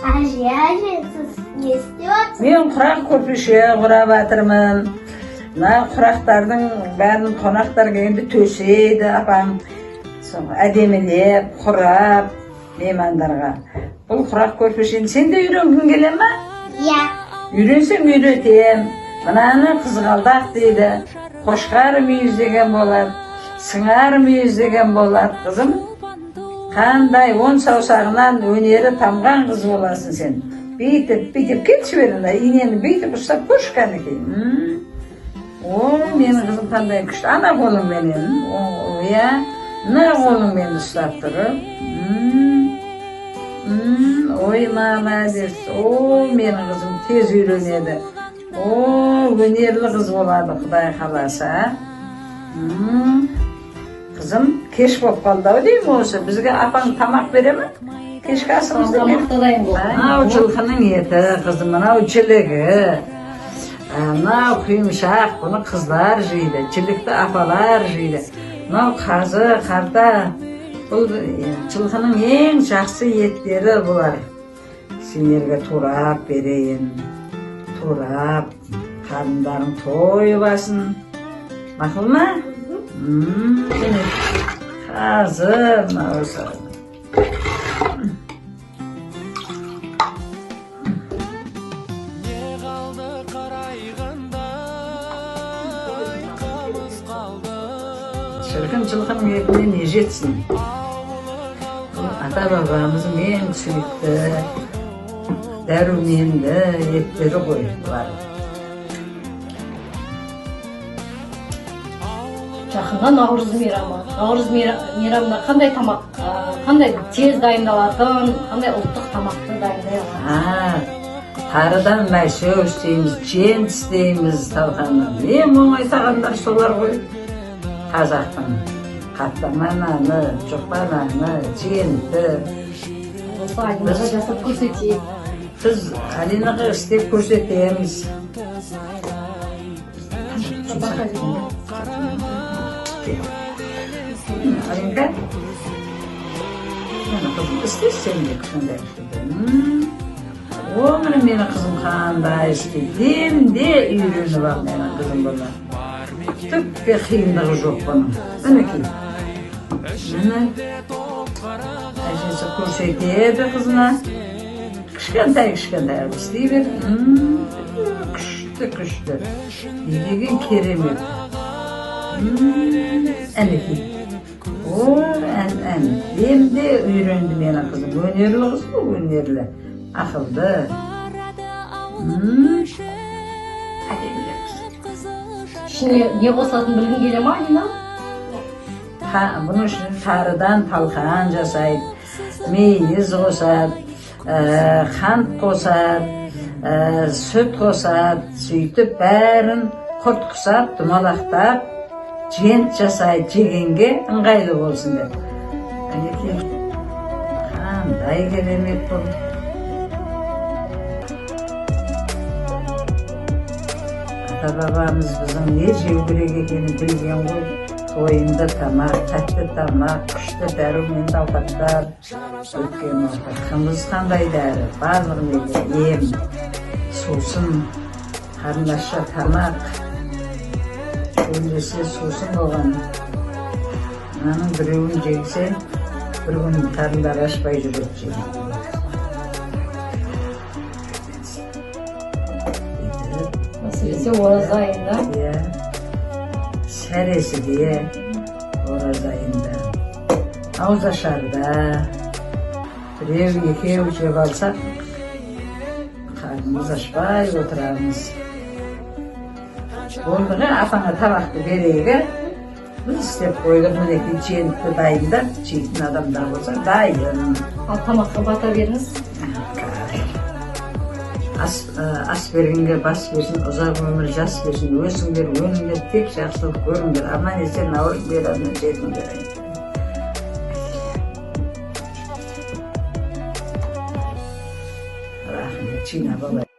Әже, әже, сіз не істеп жатсыз? Мен құрақ көрпеше құрап жатырмын. Мына құрақтардың бәрін қонақтар келгенде төсейді апаң. Соны әдемілеп, құрап меймандарға. Бұл құрақ көрпешені сен де үйренгің келе ме? Иә. Үйренсең, үйретем. Мынаны қызғалдақ дейді, қошқар мүйіз деген болады, сыңар мүйіз деген болады, қызым. Қандай он саусағынан өнері тамған қыз боласың сен. Бүйтіп, бүйтіп кетші бері, мына инені бүйтіп ұстап көрші, кәнекей. О, менің қызым қандай күшті. Ана қолыңменен, о, иә, мына қолыңмен ұстап тұрып. Ой, молодец. О, менің қызым тез үйренеді. О, өнерлі қыз болады, Құдай қаласа. Қызым, кеш болып қалды ау деймін осы. Бізге апаң тамақ бере ме? Кешкі асымызды. Тамақ та дайын болды. Мынау жылқының еті, қызым, мынау жілігі. Мынау құйымшақ, бұны қыздар жейді, жілікті апалар жейді. Мынау қазы, қарта. Бұл жылқының ең жақсы еттері бұлар. Сендерге турап берейін. Турап, қарындарың тойып алсын. Мақұл ма? Қазы, мынау осы. Не қалды қарайғандай, қымыз қалды. Шіркін, жылқының етіне не жетсін? Бұл ата бабамыздың ең сүйікті, дәруменді еттері ғой бұлар. Жақында наурыз мейрамы. Наурыз мейрамына қандай тамақ, қандай тез дайындалатын, қандай ұлттық тамақты дайындай аласыз? Тарыдан мәшеу істейміз, жент істейміз, талқаннан. Ең оңай тағамдар солар ғой. Қазақтың қаттама наны, жұқпа наны, женті. Осы Алинаға жасап көрсетейік. Біз Алинаға істеп көрсетеміз. Бақа деген. Алинка, міне, қызым, істе сен де кішкентай кішкентай. О, міне, менің қызым қандай істейді. Демде үйреніп ал менің қызым бұны. Түк те қиындығы жоқ бұның. Мінекей. Міне, әжесі көрсетеді қызына. Кішкентай кішкентай қылып істей бер. Күшті, күшті. Не деген керемет. Әнекей. О, ән, ән. Демде үйренді менің қызым. Өнерлі қыз ғой, өнерлі. Ақылды. Әдемілі қыз. Ішіне не қосылатынын білгің келе ма, Алина? Бұның ішіне тарыдан талқан жасайды, мейіз қосады, қант қосады, сүт қосады. Сөйтіп бәрін құрт құсап, домалақтап, жент жасайды, жегенге ыңғайлы болсын деп. Әнекей, қандай керемет бұл. Ата бабамыз біздің не жеу керек екенін білген ғой. Тойымды тамақ, тәтті тамақ, күшті дәруменді ауқаттар. Өткен уақытта қымыз қандай дәрі, барлық неге ем, сусын, қарындашша тамақ, шөлдесе сусын болған. Мынаның біреуін жегсе, бір күн қарындары ашпай жүреді жеген. Бүйтіп, Әсіресе ораза айында. Иә, сәресі де ораза айында ауызашарда біреу екеу жеп алсақ, қарнымыз ашпай отырамыз. Болды ғой, апаңа табақты берейік, ә? Біз істеп қойдық, мінекей, жентті дайындап, жейтін адамдар болса, дайын. Ал тамаққа бата беріңіз. Ас, ас бергенге бас берсін, ұзақ өмір жас берсін, өсіңдер, өніңдер, тек жақсылық көріңдер, аман есен наурыз мейрамына жетіңдер. Рахмет, жинап алайық.